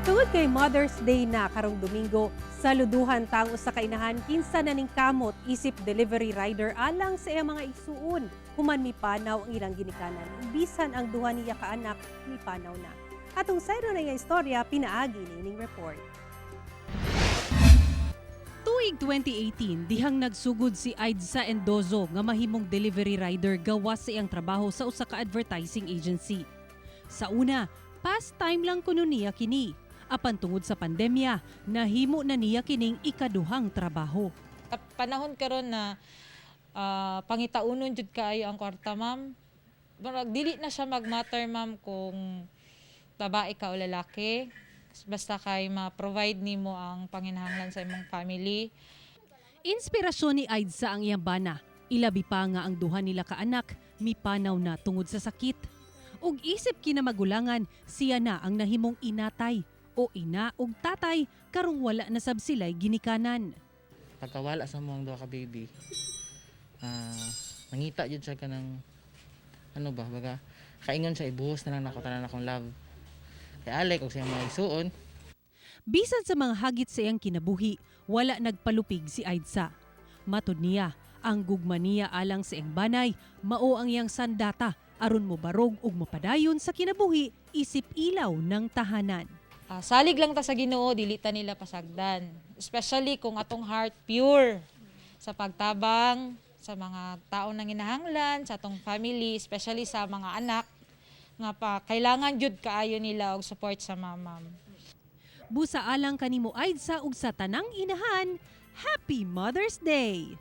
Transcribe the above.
Tungod kay Mother's Day na karong Domingo, saluduhan ta ang usa ka inahan kinsa naningkamot isip delivery rider alang sa iyang mga igsuon human mipanaw ang ilang ginikanan. Bisan ang duha niya ka anak mipanaw na. Atong sayro na nga istorya pinaagi niining report. Tuig 2018, dihang nagsugod si Aidsa Endozo nga mahimong delivery rider gawas sa iyang trabaho sa usa ka advertising agency. Sa una, pastime lang kuno niya kini. Apan tungod sa pandemya, nahimo na niya kining ikaduhang trabaho. Sa panahon karon na pangitaunon jud kaayo ang kwarta, ma'am. Murag dili na siya mag-matter, ma'am, kung babae ka o lalaki. Basta kay ma-provide nimo ang panginahanglan sa imong family. Inspirasyon ni Aidsa ang iyang bana. Ilabi pa nga ang duha nila ka anak mipanaw na tungod sa sakit. Ug isip kinamagulangan, siya na ang nahimong inatay o ina ug tatay karong wala na sab sila'y ginikanan. Pagkawala sa among duha ka baby, nangita jud siya kanang ano ba, baga kaingon siya, ibuhos na lang nako tanan akong love kay Alec og sa iyang mga igsuon. Bisan sa mga hagit sa iyang kinabuhi, wala nagpalupig si Aidsa. Matud niya, ang gugma niya alang sa iyang banay, mao ang iyang sandata aron mobarog ug mapadayon sa kinabuhi isip ilaw ng tahanan. Salig lang ta sa Ginoo, dili ta nila pasagdan. Especially kung atong heart pure sa pagtabang sa mga tao nang ginahanglan, sa atong family, especially sa mga anak nga pa kailangan jud kaayo nila og support sa mama. Busa alang kanimo, Aidsa, ug sa tanang inahan, Happy Mother's Day!